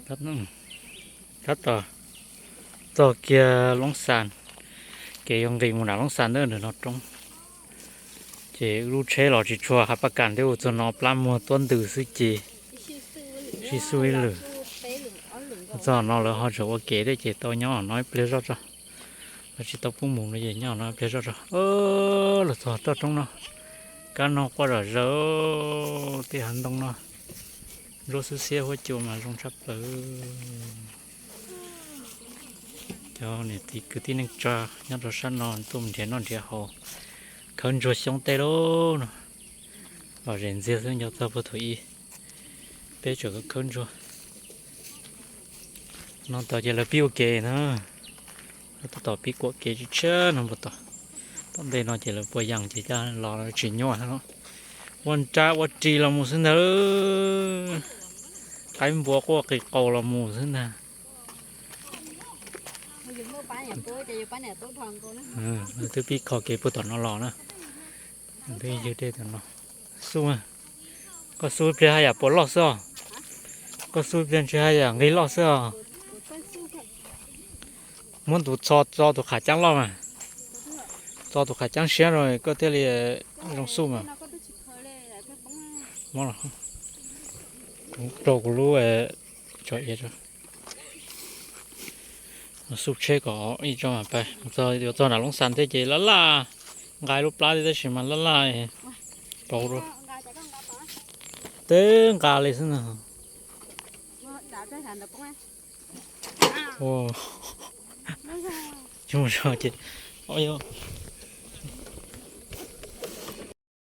Tab tom txog kiag Loob Xas, kev yuav nqis mus nram Loob Xas ntawm no roob. Ces wb lub tsheb los tsis tshua hav paj kas thiab, ua txog no plab muag tuab ntws xwb ces sib xub ib lwm. Txog no lawv ho tseem ua kev thiab ces tau nyob no ib pliag zoj tso. Lawv tsis tau pub mus no ces nyob no ib pliag zoj tso. Los txog toj roob no, kab nog quaj zom zaws, tej hav ntoo no ntsuab xwb xiab, huab cua mas zoo tshaj plaws. Cov niam txiv kwv tij neej tsa nyob rau sab no tuaj mus nrhiav noj nrhiav haus, khawb ntsuag xyoob tej lauj no. Lom zem ntxiag xwb, nco txog puag thaum ub peb tseem khawb ntsuag. No tod ces lawv pib ua kev na, lawv tab tom pib kuam kev tshiab tshiab no puag tom. Tom ntej no ces lawv puas yas ces coj los tsis nyuaj no. Ua nra ua ris los mus xwb ntag. Qaib npua quaj qis qaus los mus xwb ntag. Twb pib kho kev puag tom no los na. Twb ywg dej tom no. Xub, koj xub ib pliag haj yam puas loj xwb os. Koj xub ib pliag ntshe haj yam nqig loj xwb os. Muab tus txho tso tus qhav caab loj mas, tso tus qhav caab siab rau koj thiaj li zoo xub mas. Rau kuv lub tso iav, xub tsheb kom ib tso mas pais. Yuav txog nram Loob Xas thiab ces laj laj, nqa lub plab thiab tab sis mas laj laj rau. Teb nqa li xwb ntag.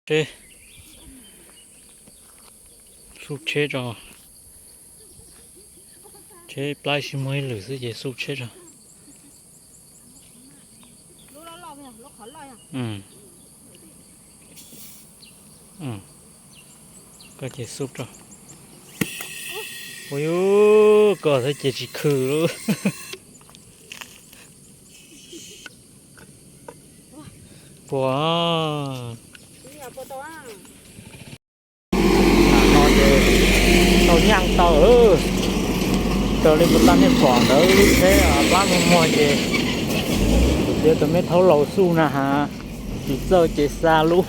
Tsheb, xub tsheb tso, tsheb plab sib muag ib lwm xwb ces xub tsheb tso. Koj ces xub tso. Ua yus, koj thiab ces tsis khw lawm. Puas? No ces tau nyaaj tau, raws li kuv tau nej pom ntawd lub tsheb plab muag muag ces kuv tias tus me thaub laus xuj na has, tsis txawj ces xa lub.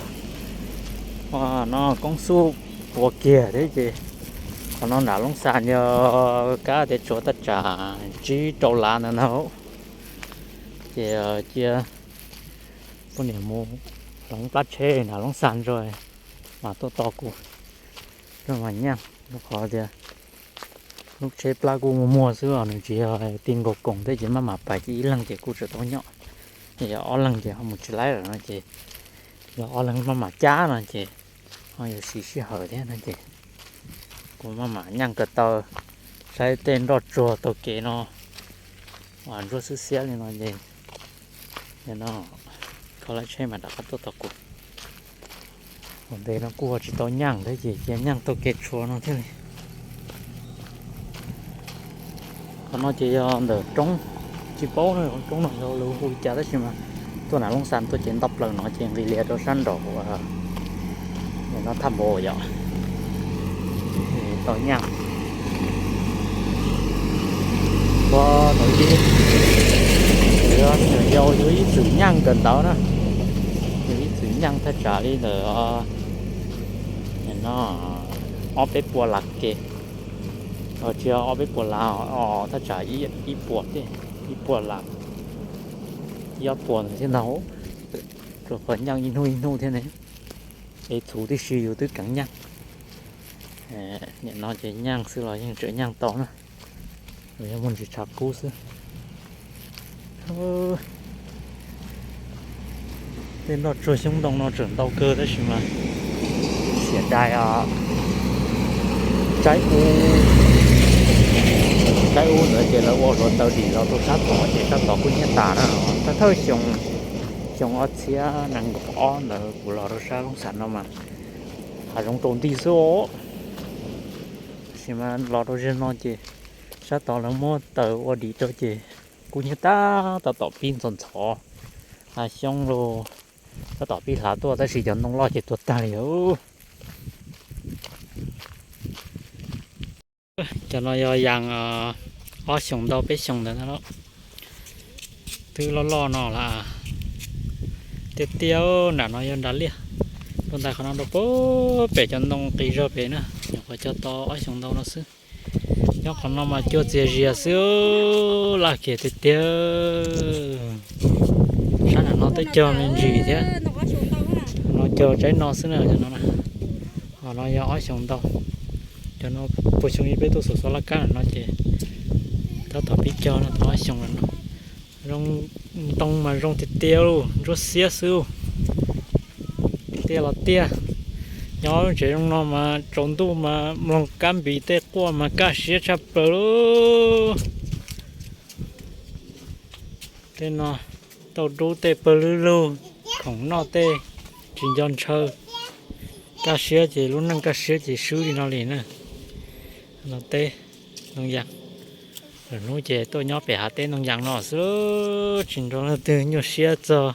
No koob xuj puas kiag thiab ces qhov no nram Loob Xas yog kab tias tshuav thaj tsam tsib rau lav ntawd ntag. Ces cia poj niam mus hloov plab tsheb nram Loob Xas ntag mas tuaj tos kuv, mas nyaaj rau qhov tias lub tsheb plab kuj muag muag xwb os, nws tsis yog ti nkaus koos thiab ces maj mam pais ces ib leeg ces kuj tseem tau nyob. Yog ob leeg ces ho mus tsis laib lawm no ces yog ob leeg maj mam cab no ces ho yuav siv sij hawm thiab no ces kuv maj mam nyaaj ko taw saib tej nroj tsuag taug kev no ntsuab xwb xiab li no ces no kho lawv tsheb mas rov qab tuaj tos kuv. Ua ntej no kuj tsis tau nyaaj thiab ces cia nyaaj taug kev tshuav no thiaj li. Qhov no ces yog ntawm roob, tsis paub no roob no yog lawv hu li cas tab sis mas tuaj nram Loob Xas tuaj ces nto plaws no ces nqis lias rau sab nraum no thaj npau yom. Tau nyaaj. Ua tau ib, yog yau yog ib txwm nyaaj kawm ntawv na, yog ib txwm nyaaj thaj tsam li ntawm no ob peb puas lav ke, tsis ob peb puas lav, thaj tsam ib puas, ib puas lav, ib ob puas ntawd thiab ntag. Rau qhov nyaaj ib hnub ib hnub thiab ne, es txhuv tib si yus twb keev nyaaj. Nim no ces nyaaj xwb los yeej tseem nyaaj tau na, yog muaj ntsis tshav kub xwb. Tej nroj tsuag xyoob ntoo no tseem ntau kawg tab sis mas xiam dais os. Tsaib ub, tsaib ub ntawd ces lawv ua hluav taws dim los rau sab tod ces sab tod kuj nyiab tas na. Thawj thawj xyoo, xyoo ob txhiab nees nkaum ob ntawd kuv los rau sab Loob Xas no mas hav zoov tsaus nti xwb os. Tab sis mas los rau zeg no ces sab tod lawv muab taws ua dim rau ces kuj nyiab tas, tab tom pib ntxhov ntxhov, hav xyoob los tab tom pib hlav tuaj tab sis cov ntoo loj ces tuag tag li os. Cov no yog yas ob xyoos ntau peb xyoos ntawd na. Twb loj loj no lawm. Tiaj tiaj, nram no yog nram liaj. Rau ntais qhov no rau pem cov ntoo qis zog pem na, nyuam qhuav cog tau ob xyoos ntau no xwb. Nyob qhov no mas cua txias zias xwb, laj kiag tiag tiag. Sab nram no twb cog me ntsis thiab. No cog tsaib no xwb na, cov no na. Ho no yog ob xyoos ntau. Cov no puag xyoo ib peb tuaj xov xov laj kab no ces tab tom pib cog no, tau ob xyoos no. Zoo, ntoo mas zoo tiag tiag, ntsuab xiab xwb. Tiaj los tiaj, nyob tsev zoo no mas tsaus ntuj mas mloog kab npis tej quaj mas kaj siab tshaj plaws li. Tej no tauj dub tej pawg lug lug, khoom noj tej tsis nco ntshaw. Kaj siab ces lub neej kaj siab ces swb li no li na. Los teb ntoo yas, lwm hnub ces tuaj nyob pem hav teb ntoo yas no xwb, tsis nrog leej twg nyuaj siab txog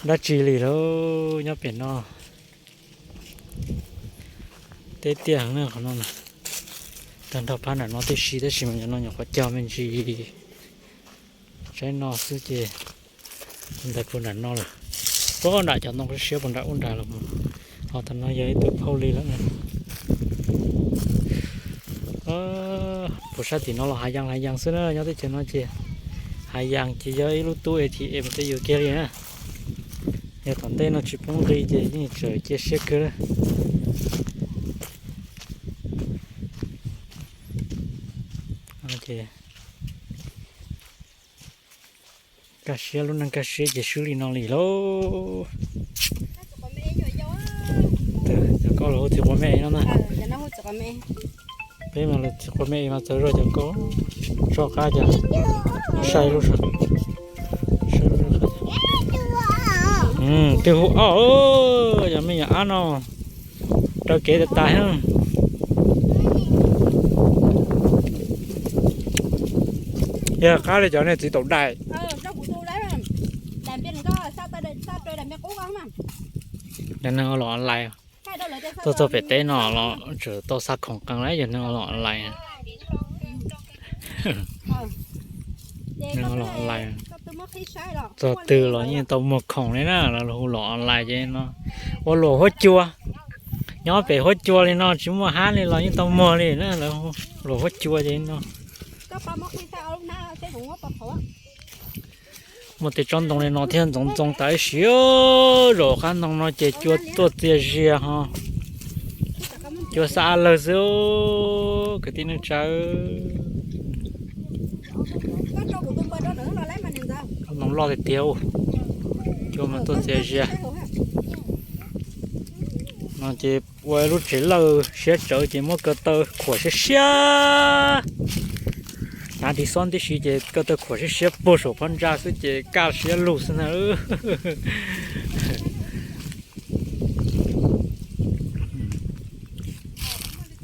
dab tsi li lauj, nyob pem no. Teb tiaj heev na qhov no. Tag nrho phab nram no tib si tab sis mas cov no nyuam qhuav cog me ntsis tsaib no xwb ces ntawd puag nram no lawm. Puag nram cov ntoo siab puag nram ub nrad los mus. Ho tam no yog ib tug phauj li lawm. Puag sab tim no los hav yas hav yas xwb na, nyob teb chaws no ces hav yas ces yog ib lub tub A T M tej yus kiag li na. Yog tom ntej no tsis poob nqi ces yeej tseem cia siab kawg. Kaj siab, lub neej kaj siab ces swb li no li lauj. Cov koj los hu txiv quav me no na. Peb mas los txiv quav me mas txawv zog cov koj. Tso qab cas, saib lub, twb hu ob, yog me nyuam ab no raws kev tas tas. Yog qab li cov nej txiv taum dais. Cov neeg los online, tuaj txog pem teb no los tseem tau xa khoom qees lawm, yog neeg los online. Neeg los online, txog twg los yeej tau muag khoom li na, los hu los online ces no ua luam huab cua. Nyob pem huab cua li no tsis muaj hab li los yeej tau muag li na, luam huab cua ces no. Muaj tej tsob ntoo li no thiab ntxoov ntxoo tas ib si. Zaum qab ntoo no ces cua tuaj txias zias ho. Cua xa lawg xwb, kwv tij neej tsa. Ntoo loj tiag tiag, cua mas tuaj txias zias. No ces ua lub tsev lawj siab tsawv ces muab ko taw khuam siab siab. Hnav ris xob tib si ces ko taw khuam siab siab puag saum phab ntsa xwb ces kaj siab lug xwb na.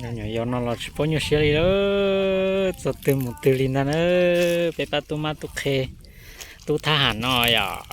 Nyuam yaus no los tsis paub nyuaj siab li lawm, txog twg mus twg li ntag na. Peb pab tub mab tub qhe, tub thab ham no yom.